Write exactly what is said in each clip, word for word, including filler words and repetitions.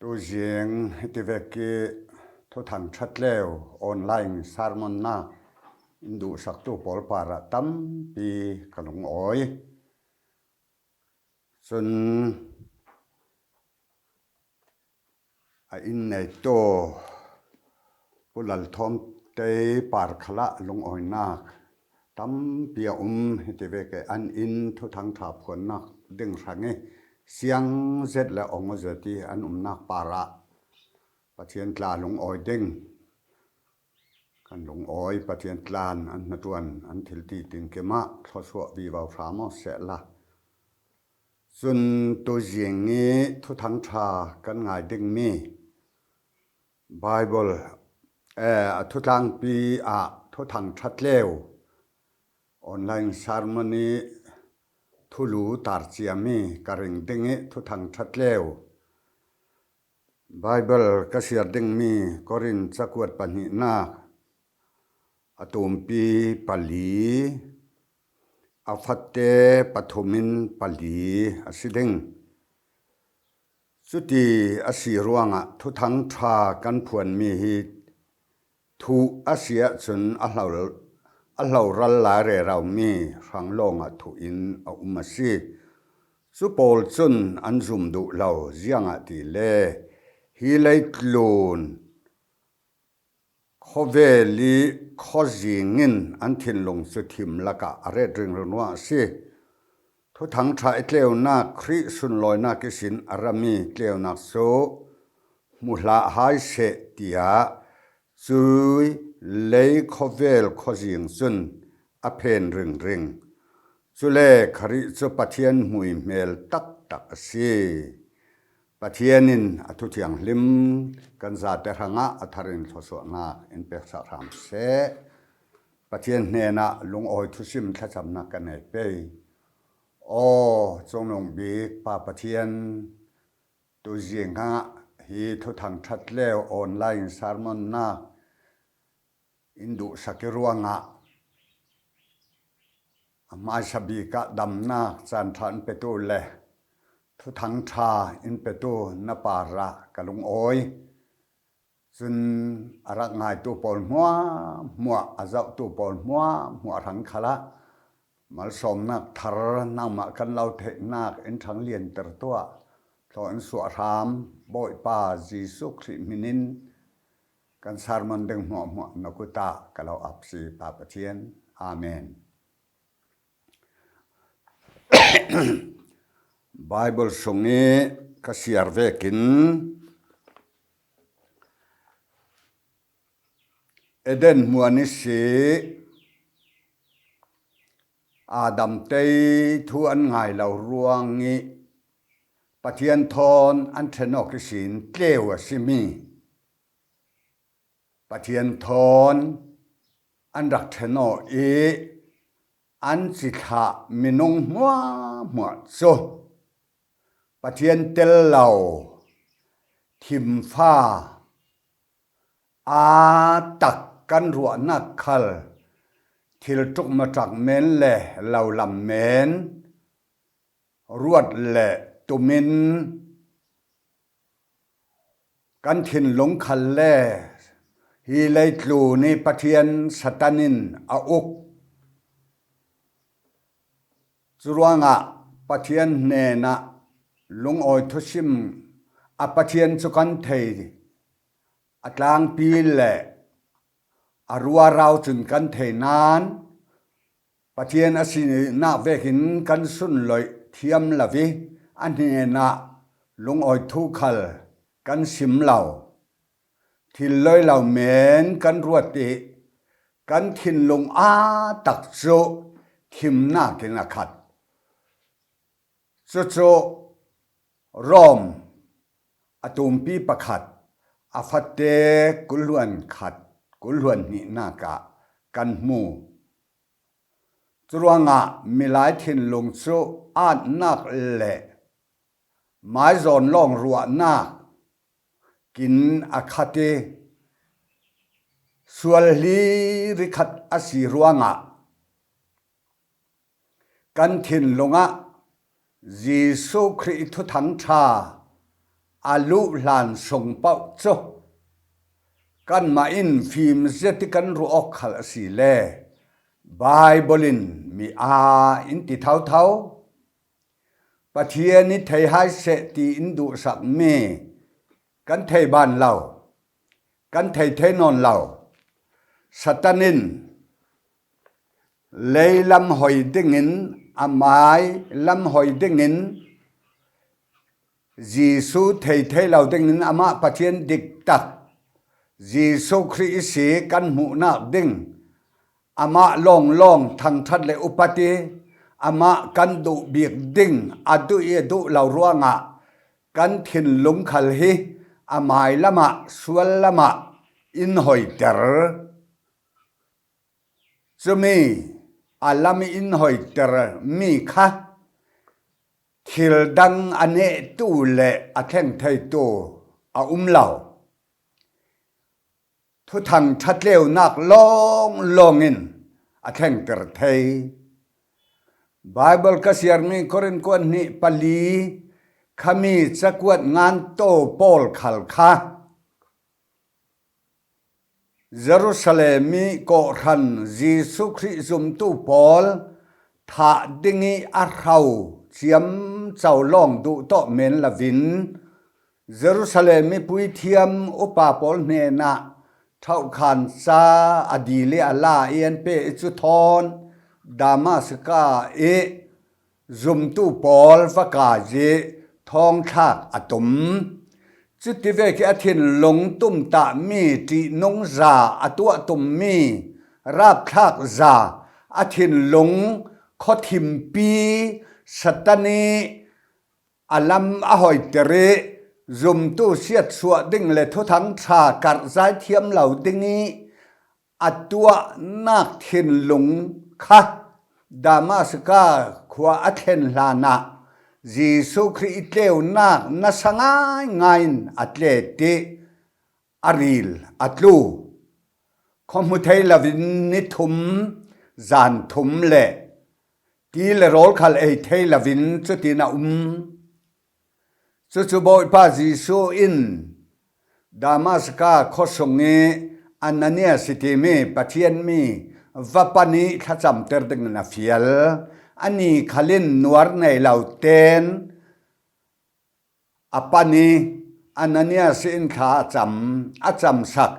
Tuzing hiti vek i Thuthang ṭha tleu online sermon-na in duhsaktu pawl parah tampi ka lungawi. Cun a in neitu Pu Lal Thawm Tei par khalah lungawinak tampi a um. Hiti vek i an in Thuthang ṭha phuannak ding hrang i siang zet le ong aw zet i an umnak parah Pathian tla lungawi ding kan lungawi. Pathian tlan an hnaṭuan an thil ti tingkim ah thluasuah vivo hram aw sehla. Cun tuzing i Thuthang ṭha kan ngai dingmi Bible, eh, a thutlangpi ah Thuthang ṭha tleu online sermon i thulu tar ciami ka ring ding i Thuthang ṭha tleu Bible ka siar dingmi Korin cakuat pahnihnak a tumpi pali, a fate pathum in pali a si ding. Cuti a si ruangah Thuthang ṭha kan phuanmi hi thu a si ahcun a hlo, a hloral lai rero mi hrang lawngah thu in a um a si. Cu pawl cun an zum duh lo, ziangahtile hi leitlun khawvel i khuazing in an thinlung cu thim lakah a ret ringring ruang a si. Thuthang ṭha i tleunak Khrih sunlawinak ihsin a rami tleunak cu hmu hlah hai seh, tiah cui lei khawvel khuazing cun a phen ringring. Cule Khrih cu Pathian hmuihmel taktak a si. Pathian in a thu thianghlim kan zate hrangah a thar in thluasuahnak in peksak hram seh. Pathian hnenah lungawi thusim thlacamnak kan nei pei. Aw, Cungnung Bik Pa Pathian, tuzing ah hi Thuthang ṭha tleu online sermon-nak in duhsak i ruangah a hmaisa bik ah damnak caan ṭha in petu le Thuthang ṭha in petu na parah ka lungawi. Cun a rak ngaitu pawl hmuahhmuah, a zohtu pawl hmuahhmuah hrang khalah malsawmnak thar nangmah kan lo theihnak in ṭhang lianter tuah. Thlaw in suah hram, Bawipa Jesuh Khrih hmin in kan sermon ding hmuahhmuah na kut ah ka lo ap si, Pa Pathian. Amen. Bible sung i ka siar vekin Eden hmuan i si Adam tei thu an ngai lo ruang i Pathian thawn an ṭhen awk ihsin tleu a simi Pathian thawn an rak ṭhen aw i an cithlah minung hmuahhmuah cu Pathian tel lo thimfa aa tak kan ruahnak khal thil ṭukmaṭak men le lo lam men ruat le tumin kan thinlung khal le hi leitlun i Pathian Satan in a uk. Curuangah Pathian hnenah lungawi thusim a Pathian cu kan thei a tlangpi le a ruarau cun kan thei nain Pathian a sinak vekin kan sunloih thiam lo i a hnenah lungawi thu khal kan sim lo. Thil loi lo men kan ruat i kan thinlung aa tak cu thimnak in a khat. Cucu Rom a tumpi pakhat a fate kulhluan khat kulhluan hnihnak ah kan hmu. Curuangah milai thinlung cu aatnak le maizawn lawng ruahnak kin a khat i sual hlir i khat a si ruangah kan thinlung ah Jesuh Khrih i Thuthang ṭha a luh hlan sung pauh cu kanmah in fim zet i kan ruah awk khal a si le Baibal in mi aa in ti thotho. Pathian i thei hai seh ti in duhsakmi kan thei ban lo, kan thei thei nawn lo. Satan in lei lam hoi dingin, a mai lam hoi dingin Jesu thei thei lo dingin amah Pathian diktak Jesu Khrih i si kan hmuhnak ding, amah lawnglawng thangṭhat le upat i amah kan duh bik ding a duh i a duh lo ruangah kan thinlung khal hi a mai lamah, sual lamah in hoiter. Cumi a lam i in hoiter mi kha thil dang a nehtu le a thleng theitu a um lo. Thuthang ṭha tleunak lawnglawng in a thlengter thei. Baibal ka siarmi Korin kuat hnih pali khami cakuat nganto pawl khal kha Jerusalem i kawhhran Jesu Khrih zumtu pawl thah ding i a hro ciamco lawng duh tawh men lovin, Jerusalem i puithiam upa pawl hnenah ṭhohkhan ca a dil i a la i an pe i cu thawn Damaska i zumtu pawl va kai i thawngthlak a tum. Cutivek i a thinlung tumtahmi ṭihnungza a tuah tummi rapthlakza a thinlung khuathimpi Satan i a lam a hoiter i zumtu siatsuah ding le thuthang ṭha karh zaithiam lo ding i a tuahnak thinlung kha Damaska khua a thlen hlanah Jesu Khrih i tleunak nasa ngaingai in a tlet i a ril a tlu. Khuahmu thei lovin ni thum, zan thum le ti le rawl khal ei thei lovin cutin a um. Cucu Bawipa Jesu in Damaska khuasung i Ananias i timi Pathian mi va pan i thlacamter dingin a fial. Ani khal in nuar nei lo ten a pan i Ananias in thla a cam, a camsak.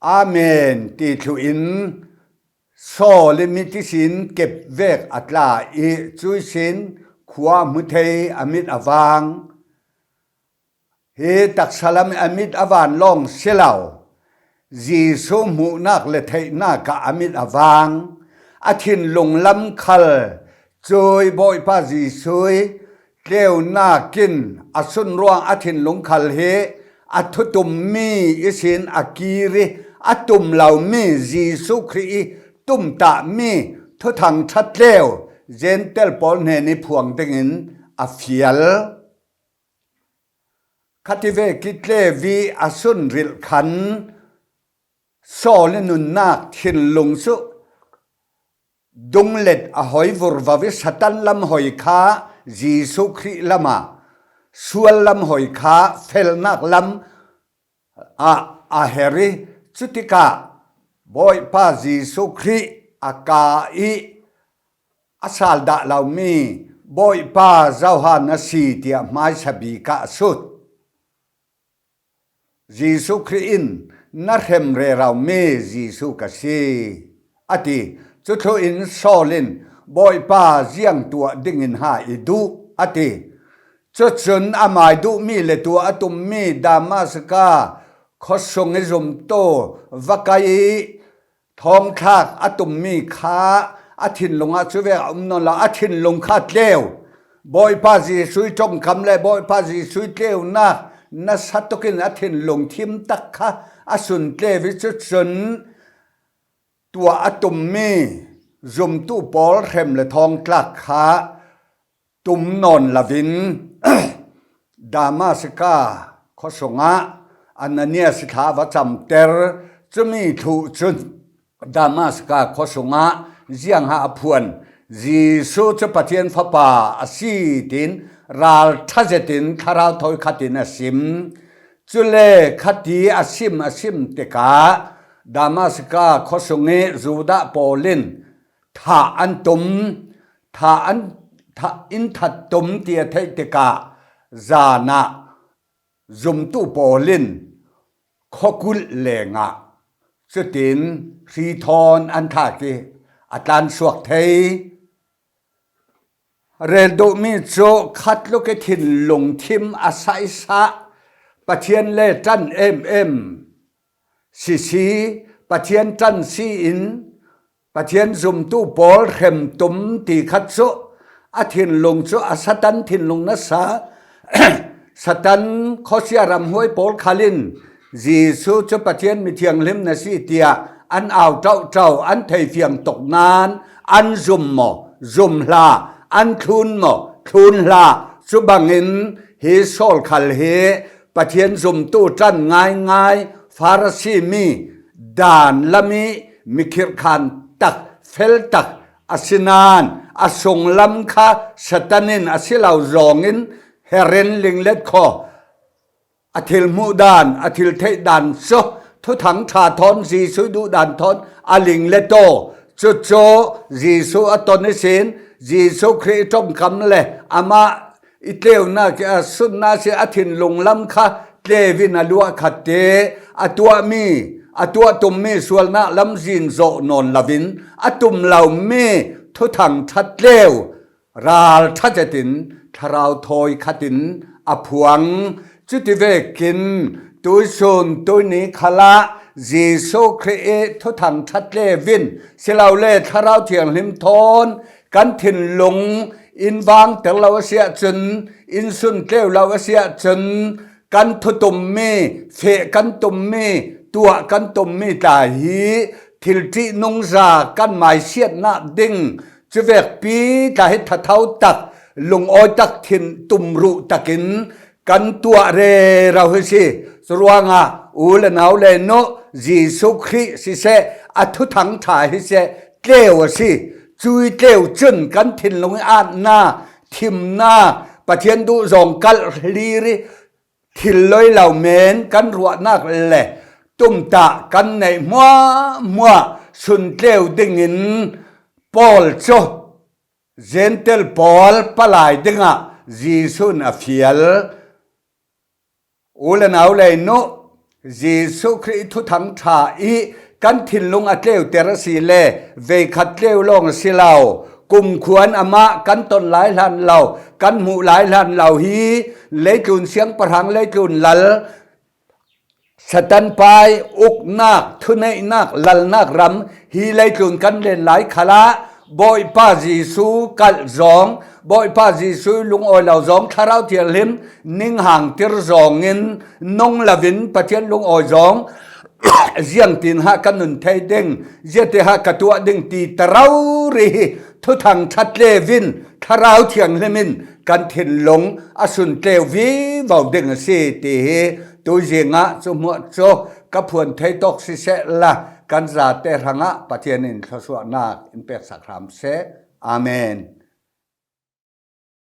Amen ti thluh in Saul i mit ihsin kep vek a tla i cu ihsin khua hmu thei a mit a vang. Hi taksa lam i a mit a van lawng si lo, Jesu hmuhnak le theihnak ah a mit a vang. A thinlung lam khal cui Bawipa Jesu i tleunak in a sun ruang a thinlung khal hi a thutummi ihsin a kir i a tum lomi Jesu Khrih i tumtahmi thuthang ṭha tleu Jentail pawl hnen i phuang dingin a fial. Khativek i tleu i a sun rilh khan Saul i nunnak thinlung cu dunglet a hoi vurvo i Satan lam hoi kha Jesu Khrih lam ah, sual lam hoi kha felnak lam ah a her i, cutikah Bawipa Jesu Khrih a ka i a sal dah lomi Bawipa Johan a si tiah hmaisa bik ah a sut. Jesu Khrih in na hrem reromi Jesu ka si, a ti. Cuthluh in Saul in Bawipa ziang tuah dingin ha i duh, a ti. Cucun amai duhmi le tuah a tummi Damaska khuasung i zumtu va kai i thawngthlak a tummi kha a thinlung ah cuvek a um nawn lo, a thinlung kha tleu. Bawipa Jesuh i ṭongkam le Bawipa Jesuh i tleunak nasa tukin a thinlung thimtak kha a sun tleu i cucun tuah a tummi zumtu pawl hrem le thawngtlak kha tum nawn lovin Damaska khuasungah Ananias i thla va camter. Cumi thluh cun Damaska khuasungah ziangha a phuan, Jesuh cu Pathian Fapa a si tiin ralṭha zetin thlarau thawi khatin a sim. Cule khati a sim a sim tikah Damaska khuasung ih Judah pawl in thah an tum, thah an, thah in that tum ti a theih tikah zanah zumtu pawl in khuakulh lengah cutin hri thawn an thlak ih a tlansuak thei. Rel duhmi cu khatluk ih thinlung thim a saisah, Pathian le ṭan emem sisi, Pathian ṭan si in Pathian zumtu pawl hrem tum ti khat cu a thinlung cu a Satan thinlung nasa. Satan khuasia ramhuai pawl khal in Jesuh cu Pathian mithianghlim na si tiah an au ṭauṭau, an theifiang tuk nain an zum maw, zum hlah, an thlun maw, thlun hlah. Cu bangin hi Saul khal hi Pathian zumtu ṭan ngaingai Farasi mi dan lam ih mi khirhkhan tak, fel tak a si nain a sunglam kha Satan in a si lo zawngin herin linglet khaw, a thil hmuh dan, a thil theih dan cu Thuthang ṭha thawn, Jesuh duh dan thawn a linglet aw. Cucu Jesuh a ton ihsin Jesuh Khrih ih ṭongkam le amah ih tleunak ih a sunnak si a thinlung lam kha tleu in a luah khatte, a tuahmi, a tuah tummi sualnak lamzin zawh nawn loin a tum lomi Thuthang ṭha tleu ralṭha zetin thlarau thawi khatin a phuang. Cuti vekin tuihsun tuihni khalah Jesuh Khrih ih Thuthang ṭha tleu in silole Thlarau Thianghlim thawn kan thinlung in vangter lo a si ahcun, in sun tleu lo a si ahcun, kan thutummi, feh kan tummi, tuah kan tummi tla hi thilṭihnungza kan maisiatnak ding cuvekpi tla hi thatho tak, lungawi tak, thin tumruh takin kan tuah rero hi si. Curuangah u le nau le nu, Jesuh Khrih siseh, a Thuthang ṭha hi seh, tleu a si. Cui tleu cun kan thinlung ih aatnak, thimnak, Pathian duhzawng kalh hlir ih thil loi lo men kan ruahnak le tumtah kan neih hmuahhmuah sun tleu dingin Paul cu Jentail pawl palai dingah Jesuh in a fial. U le nau le nu, Jesuh Khrih Thuthang ṭha ih kan thinlung a tleuter a si le, veikhat tleu lawng a si lo. Kumkhuan amah kan ton lai hlan lo, kan hmuh lai hlan lo hi leitlun siangpahrang, leitlun lal, Satan pai uknak, thuneihnak, lalnak ram hi leitlun kan len lai khalah Bawipa Jesuh kalh zawng, Bawipa Jesuh lungawi lo zawng, Thlarau Thianghlim ninghangtir zawngin nung loin Pathian lungawi zawng ziangtin hah ka nun thei ding, ziate hah ka tuah ding ti ta rori hi Thuthang ṭha tleu in Thlarau Thianghlim in kan thinlung a sun tleu vivo ding a si ti hi tuizing ah cu hmuah cu ka phuan thei tawk sisehla kan zate hrangah Pathian in thluasuahnak in peksak hram seh. Amen.